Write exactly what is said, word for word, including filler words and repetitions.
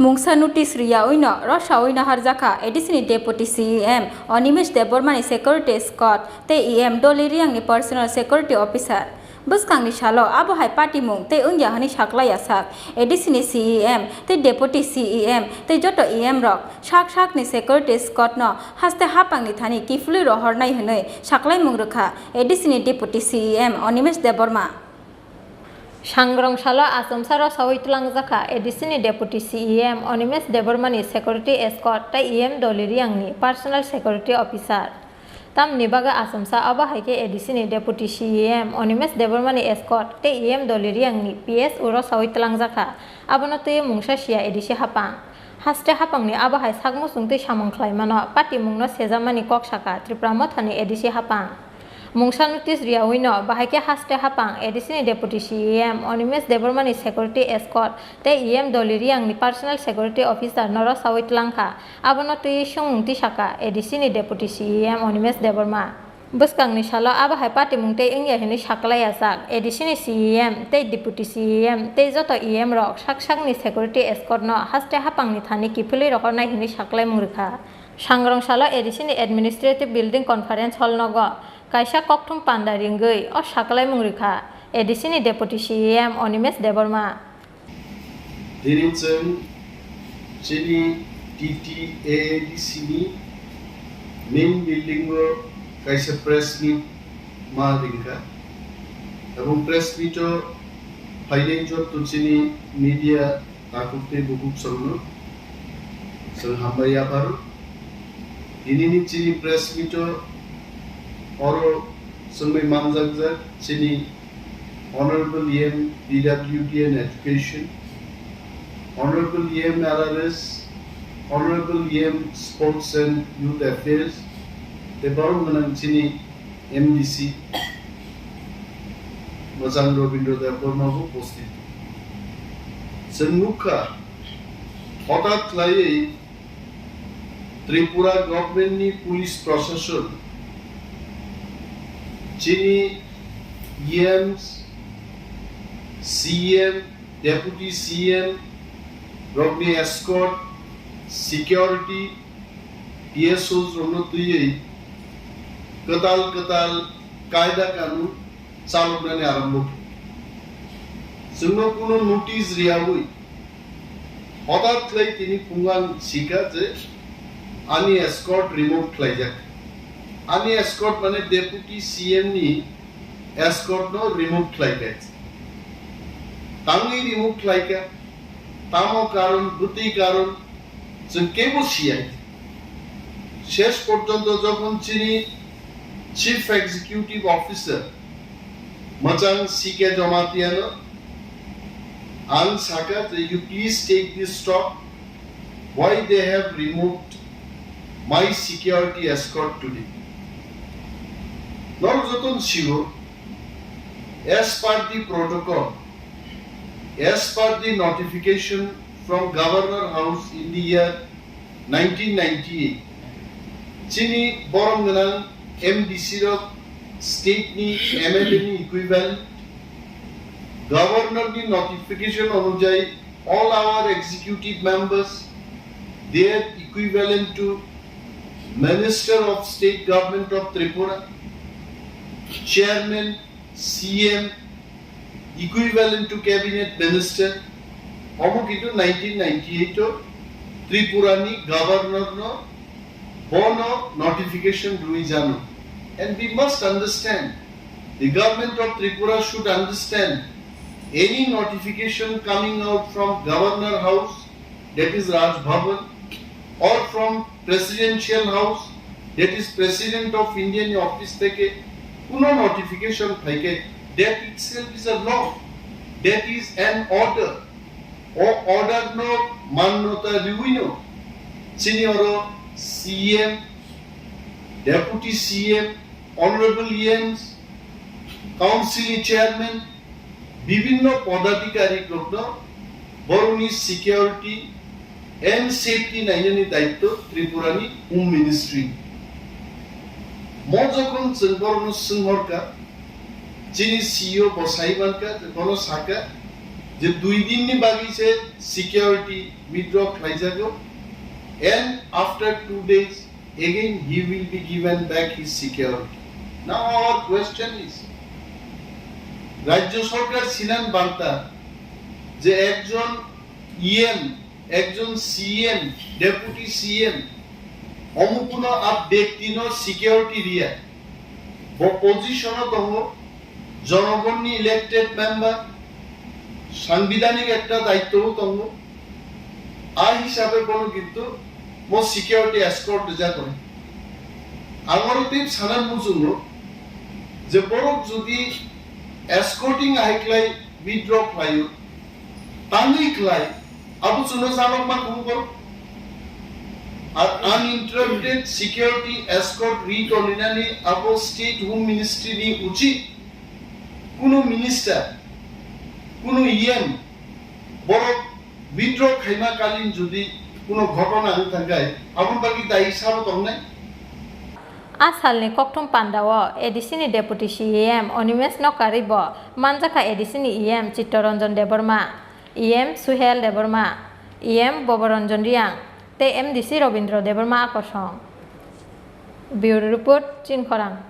Mungsa notice riyawino rosawi naharjakha A D C ni Deputy C E M Animesh Debbarma ni security escort tei E M Dolly Reang ni personal security officer. Bwskangni salo abo hai patimung tei wngya hwnwi saklai ya sak A D C ni C E M tei Deputy C E M tei joto E M rok sak sakni security escort no haste hapangni thani kiphilwi rohornai hwnwi saklaimung rwkha A D C ni Deputy C E M Animesh Debbarma. Sangrong salo achomsa rosawi twlangjakha A D C ni Deputy C E M Animesh Debbarma ni security escort tei E M Dolly Reang ni personal security officer. Tamni bagwi achomsa abo hai khe A D C ni Deputy C E M Animesh Debbarma ni escort tei E M Dolly Reang ni P S O rosawi twlangjakha. Abono twiwi mungsa siya A D C hapang. Haste hapangni abo hai sak muchung twi samung khlaimano patimungno sejamani kok sakha Tipra Mothani A D C hapang. Mungsa notice riyawino bahai khe haste hapang A D C ni Deputy C E M Animesh Debbarma ni security escort tei E M Dolly Reang ni personal security officer no rosawi twlangkha. Abono twiwi swngmung tisakha A D C ni Deputy C E M Animesh Debbarma. Bwskangni salo abo hai patimung tei wngya hwnwi saklai ya sak A D C ni C E M tei Deputy C E M tei joto E M rok sak sakni security escort no haste hapangni thani kiphilwi rohornai hwnwi saklaimung rwkha. Sangrong salo A D C ni Administrative Building Conference Hall nogo kaisa kokthum panda ringwi o saklaimung rwkha A D C ni Deputy C E M Animesh Debbarma. Tini chwng chini T T A D C ni main building o kaisa press meet ma ringkha. Abo press meet o phainai jotto chini media takhuk tei bukhuk songno chwng hambai yapharo. Tinini chini press meet o oro chwngwi manjakjak chini Honorable E M P W D and Education, Honorable E M R R S, Honorable E M Sports and Youth Affairs, tei borok gwnang chini M D C Mwchang Robindra Debbarma bo upasthit. Chwng nukha, hothat khlaiwi Tripura government ni police proshashan chini E Ms, C M, Deputy C M rokni escort, security, P S Os rokno twiwi kwtal kwtal kaida kanun chaloknani arambo khe. Chwngno kuno notice riyawi hothat khlai tini phungo ang sikha je ani escort remove khlaijak. Ani escort mane Deputy C M ni escort no remove khlai kha. Tangwi remove khlai kha. Tamo karon, bwtwi karon, chwng kebo siya. Shesh porjonto jokhon chini Chief Executive Officer Mwchang C K Jamatia no ang sakha je, "You please take this stock, why they have removed my security escort today?" Norok joto no sigo, as per the protocol, as per the notification from Governor House in the year nineteen ninety-eight, chini borom gwnang M D C rok, state ni M L A ni equivalent, Governor ni notification onujai all our executive members, they are equivalent to Minister of State Government of Tripura, Chairman, C M, equivalent to cabinet minister, omo kintu nineteen ninety-eight o Tripura ni governor no bono notification rwi jano. And we must understand, the government of Tripura should understand, any notification coming out from Governor House, that is Raj Bhavan, or from Presidential House, that is President of India ni office theke kuno notification phaikhe, that itself is a law, that is an order. O order no mannota riwino chini oro C M, Deputy C M, Honorable E Ms, Council ni Chairman, bibinno podadhikari rokno borokni security and safety nainani daitto Tripura ni Home Ministry. Mo jokhon chwng borokno swnghorkha, chini C E O bo sai mankha, bono sakha, Je dui din ni bagwi se security withdraw khlaijago, and after two days again he will be given back his security. Now our question is, Rajya Sarkar sinan barta je ekjon E M, ekjon C M, Deputy C M, omo kuno a bekti no security riya. Bo position o tongo, jonogonni elected member, sangbidhanik ekta daitto o tongo. A hisabe bono kintu mo security escort rijak oi. Ang oro tei sana muchungo je borok jodi escorting ahai khlai withdraw khlaio, tangwi khlai, abo chwngno janokma kubugo. Ar uninterrupted security escort ri tolinani abo State Home Ministry ni uchit. Kuno minister, kuno E M, borok withdraw khaima kalin jodi kuno ghotona wng thangkhai, aboni bagwi dayi sabo tongnai? A salni kokthum pandao A D C ni Deputy C E M Animesh Nokari bo manjakha A D C ni E M Chittaranjan Debbarma, E M Suhel Debbarma, E M Boboranjan Reang tei M D C Robindra Debbarma a kosong. Bureau Report, Chinkhorang.